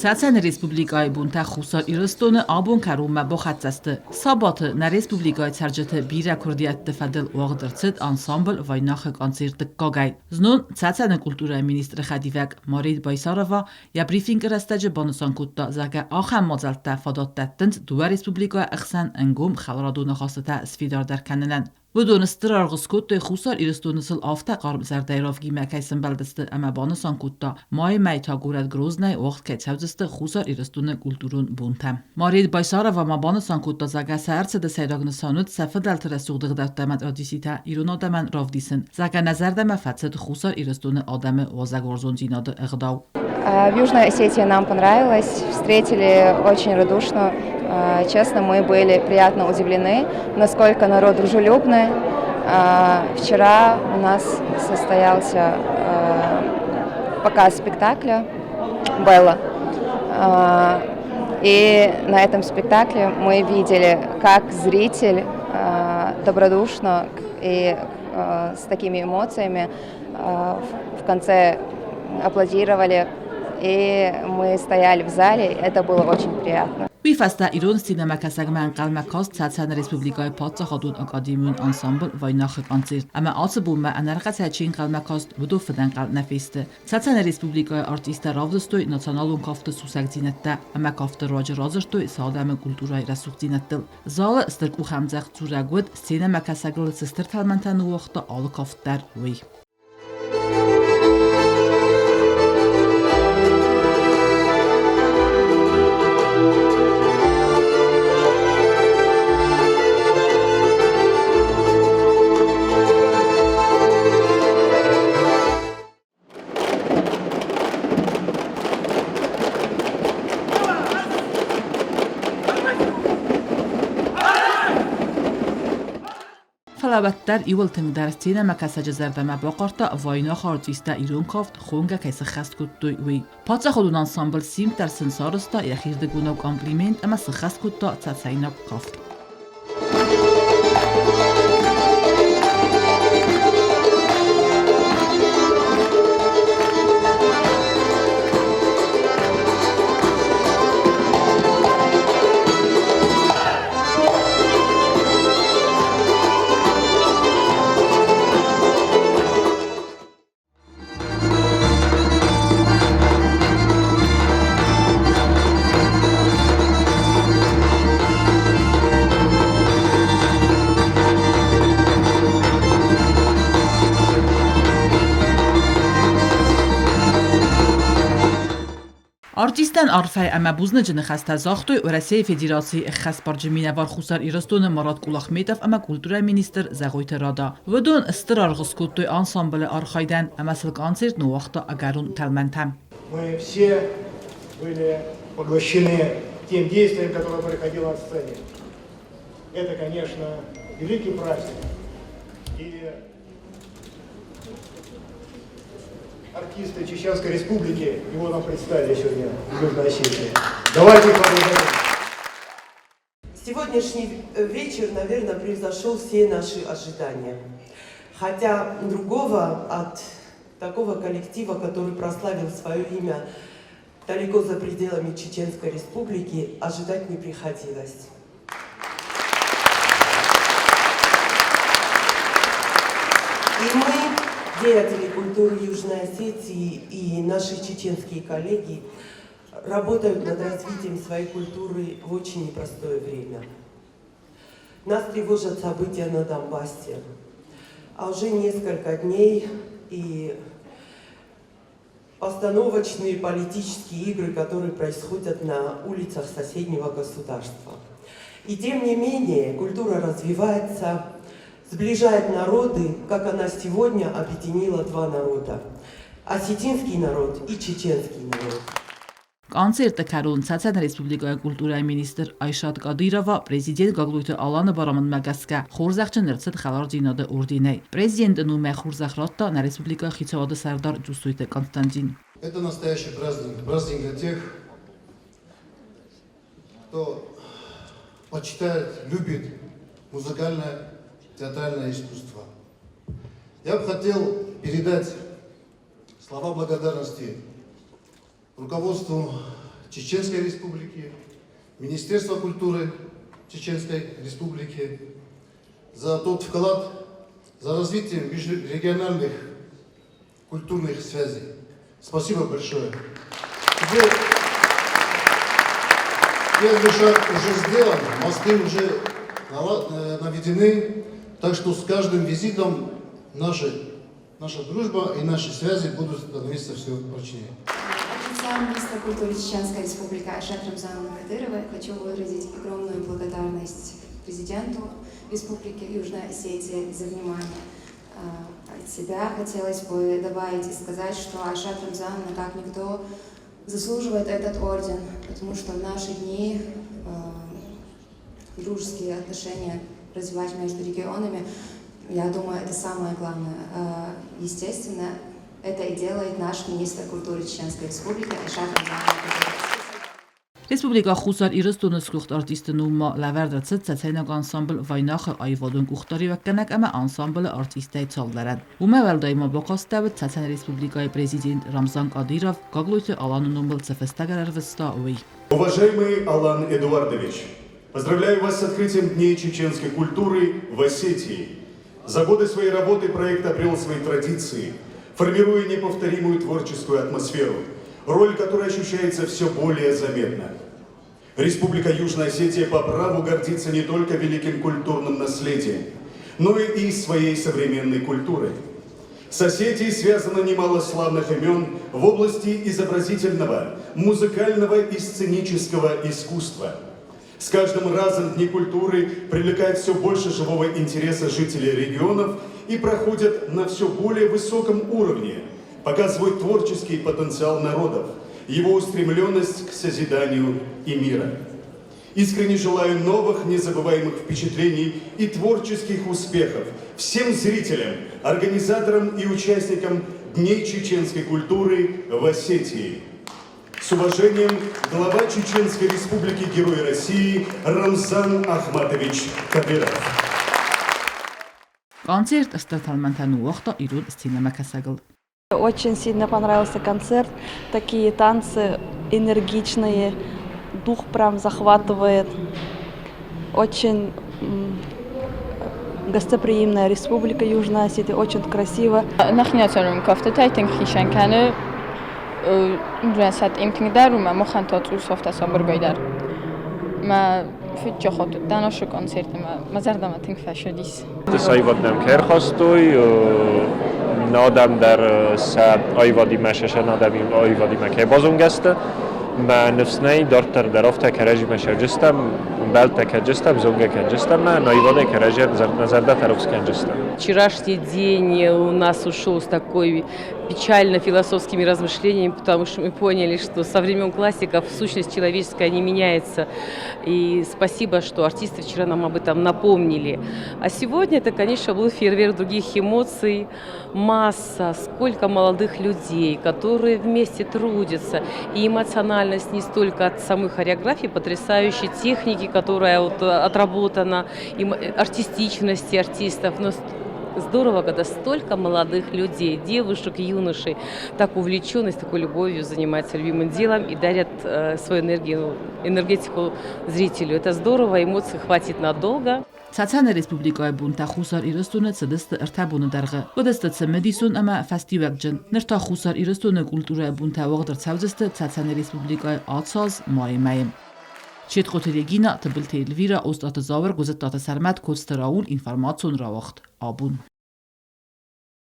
Цӕцӕны Республикӕйы бонтӕ Хуссар Ирыстоны абон кӕронмӕ бахӕццӕ сты. Сабаты нӕ республикӕйы цӕрджыты бирӕ куырдиӕтты фӕдыл уагъд ӕрцыд ансамбль Вайнахы концерт дыккагӕй. Знон Цӕцӕны культурӕйы министры хӕдивӕг Марит Байсарова йӕ брифингы рӕстӕджы банысан кодта, зӕгъгӕ, ахӕм мадзӕлттӕ фадат дӕттынц дыууӕ республикӕйы ӕхсӕн ӕнгом хӕларадон ахастытӕ сфидардӕр кӕнынӕн. Уыдон стыр аргъ скодтой Хуссар Ирыстоны сыл афтӕ хъарм зӕрдӕйы равгимӕ кӕй сӕмбӕлдысты ӕмӕ банысан кодта, майы мӕй та горӕт Грознайы уагъд кӕй цӕудзысты Хуссар Ирыстоны культурон бонтӕ. Мария Байсарова ма банысан кодта, зӕгъгӕ, сӕ ӕрцыды сӕйраг нысан уыд сӕ фыдӕлты рӕсугъд ӕгъдӕуттӕ ӕмӕ традицитӕ ирон адӕмӕн равдисын, зӕгъгӕ, нӕ зӕрдӕмӕ фӕцыд Хуссар Ирыстоны адӕмы уазӕгуарзондзинады ӕгъдау. В Южной Осетии нам понравилось, встретили очень радушно. Честно, мы были приятно удивлены, насколько народ дружелюбный. Вчера у нас состоялся показ спектакля «Белла». И на этом спектакле мы видели, как зритель добродушно и с такими эмоциями в конце аплодировали, и мы стояли в зале, это было очень приятно. Уый фӕстӕ ирон сценӕмӕкӕсӕгмӕ ӕнхъӕлмӕ каст Цӕцӕны Республикӕйы паддзахадон академион ансамбль Вайнахы концерт ӕмӕ ацы бонмӕ ӕнӕрхъӕцӕй чи ӕнхъӕлмӕ каст, уыдон фыдӕнхъӕл нӕ фесты. Цӕцӕны Республикӕйы артисттӕ равдыстой националон кафты сусӕгдзинӕдтӕ ӕмӕ кафты руаджы радзырдтой сӕ адӕмы культурӕйы рӕсугъддзинӕдтыл. Залы стыр къухӕмдзӕгъд дзурӕг уыд, сценӕмӕкӕсӕгыл цы стыр тӕлмӕнтӕ ныууагъта алы кафт дӕр, уый. Фӕлӕ уӕддӕр иуыл тынгдӕр сценӕмӕкӕсӕджы зӕрдӕмӕ бахъардта Вайнахы артисттӕ ирон кафт Хонгӕ кӕй сыххӕст кодтой, уый. Паддзахадон ансамбль Симд дӕр сын сарӕзта йӕхирдыгонау комплимент ӕмӕ сыххӕст кодта цӕцӕйнаг кафт. Артисттӕн арфӕ ӕмӕ бузныджы ныхӕстӕ загътой Уӕрӕсейы Федерацийы ӕххӕстбарджын минӕвар Хуссар Ирыстоны Марат Кулахметов ӕмӕ культурӕйы министр Зӕгъойты Рада. Уыдон стыр аргъ скодтой ансамблы архайдӕн ӕмӕ сыл концерт ныууагъта ӕгӕрон тӕлмӕнтӕ. Мы все были поглощены тем действием, которое происходило на сцене. Это, конечно, великий праздник. И артисты Чеченской Республики его нам представили сегодня в Южной Осетии. Давайте их поблагодарим. Сегодняшний вечер, наверное, превзошел все наши ожидания. Хотя другого от такого коллектива, который прославил свое имя далеко за пределами Чеченской Республики, ожидать не приходилось. И мы, деятели культуры Южной Осетии и наши чеченские коллеги, работают над развитием своей культуры в очень непростое время. Нас тревожат события на Донбассе. А уже несколько дней и постановочные политические игры, которые происходят на улицах соседнего государства. И тем не менее культура развивается, сближает народы, как она сегодня объединила два народа – осетинский народ и чеченский народ. Концерты кӕрон Цӕцӕны Республикӕйы культурӕйы министр Айшат Кадырова президент Гаглойты Аланы барамындмӕ гӕсгӕ хорзӕхджын ӕрцыд хӕлардзинады орденӕй. Президенты номӕй хорзӕх радта нӕ республикӕйы хицауады сӕрдар Джусойты Константин. Это настоящий праздник, праздник для тех, кто почитает, любит музыкальное, театральное искусство. Я бы хотел передать слова благодарности Руководству Чеченской Республики, Министерства культуры Чеченской Республики за тот вклад, за развитие межрегиональных культурных связей. Спасибо большое. Теперь первый шаг уже сделан, мосты уже наведены, так что с каждым визитом наша дружба и наши связи будут становиться все прочнее. От лица министра культуры Чеченской Республики Айшат Рамзановны Кадыровой хочу выразить огромную благодарность президенту Республики Южная Осетия за внимание. От себя хотелось бы добавить и сказать, что Айшат Рамзановна, как никто, заслуживает этот орден, потому что в наши дни дружеские отношения развивать между регионами, я думаю, это самое главное. Естественно, это и делает наш министр культуры Чеченской Республики Айшат Рамзановна Кадырова. Республикӕ Хуссар Ирыстоны сгуыхт артисты ном ма лӕвӕрд ӕрцыд цӕцӕйнаг ансамбль Вайнах-ы аивадон къухдариуӕггӕнӕг ӕмӕ ансамблы артисттӕй цалдӕрӕн. Уымӕй уӕлдай ма бакастӕуыд Цӕцӕны Республикӕйы президент Рамзан Кадыров Гаглойты Аланы номыл цы фыстӕг ӕрӕрвыста, уый. Уважаемый Алан Эдуардович, поздравляю вас с открытием Дней чеченской культуры в Осетии. За годы своей работы проект обрел свои традиции, формируя неповторимую творческую атмосферу, роль которой ощущается все более заметно. Республика Южная Осетия по праву гордится не только великим культурным наследием, но и своей современной культурой. С Осетией связано немало славных имен в области изобразительного, музыкального и сценического искусства. С каждым разом Дни культуры привлекают все больше живого интереса жителей регионов и проходят на все более высоком уровне, показывают творческий потенциал народов, его устремленность к созиданию и мира. Искренне желаю новых незабываемых впечатлений и творческих успехов всем зрителям, организаторам и участникам Дней чеченской культуры в Осетии. С уважением, глава Чеченской Республики Герой России Рамзан Ахматович Кадыров. Концерт стыр тӕлмӕнтӕ ныууагъта ирон сценӕмӕкӕсӕгыл. Очень сильно понравился концерт. Такие танцы энергичные, дух прям захватывает. Очень гостеприимная республика Южная Осетия, очень красиво. Нӕхи кӕфтытӕй тынг хицӕн кӕны имтинг дӕр ӕмӕ махӕн та цъус афтӕ сабыргай дӕр. Мӕ фыд уыдтӕн ацы концерты, мӕ зӕрдӕмӕ тынг фӕцыдис. Аивад нӕм кӕй ӕрхастой, нӕ адӕм дӕр сӕ аивадимӕ, сӕ аивадимӕ кӕй базонгӕ сты. Мӕ ныфс нӕй, дарддӕр дӕр афтӕ кӕрӕдзимӕ цӕуджыстӕм, ӕмбӕлттӕ кӕнджыстӕм, зонгӕ кӕнджыстӕм, нӕ аивадӕй кӕрӕдзийӕн нӕ зӕрдӕтӕ рухс кӕнджыстӕм. Вчерашний день у нас ушел с такой печально-философскими размышлениями, потому что мы поняли, что со времен классиков сущность человеческая не меняется. И спасибо, что артисты вчера нам об этом напомнили. А сегодня это, конечно, был фейерверк других эмоций, масса, сколько молодых людей, которые вместе трудятся. И эмоциональность не столько от самой хореографии, потрясающей техники, которая вот отработана, и артистичности артистов, но здорово, когда столько молодых людей, девушек, юношей, так увлечены, с такой любовью занимаются любимым делом и дарят свою энергию, энергетику зрителю. Это здорово, эмоций хватит надолго. Цӕцӕны Республикӕйы бонтӕ Хуссар Ирыстоны цыдысты 3 боны дӕргъы. Уыдысты цымыдисон ӕмӕ фӕстиуӕгджын. Ныр та Хуссар Ирыстоны культурӕйы бонтӕ уагъд ӕрцӕудзысты Цӕцӕны Республикӕйы ацы аз майы мӕйы. Четхъоты Регина, Тыбылты Эльвира, Остъаты Зауыр, Гуызыттаты Сӕрмӕт, Коцты Рауль, информацион рауагъд Абон.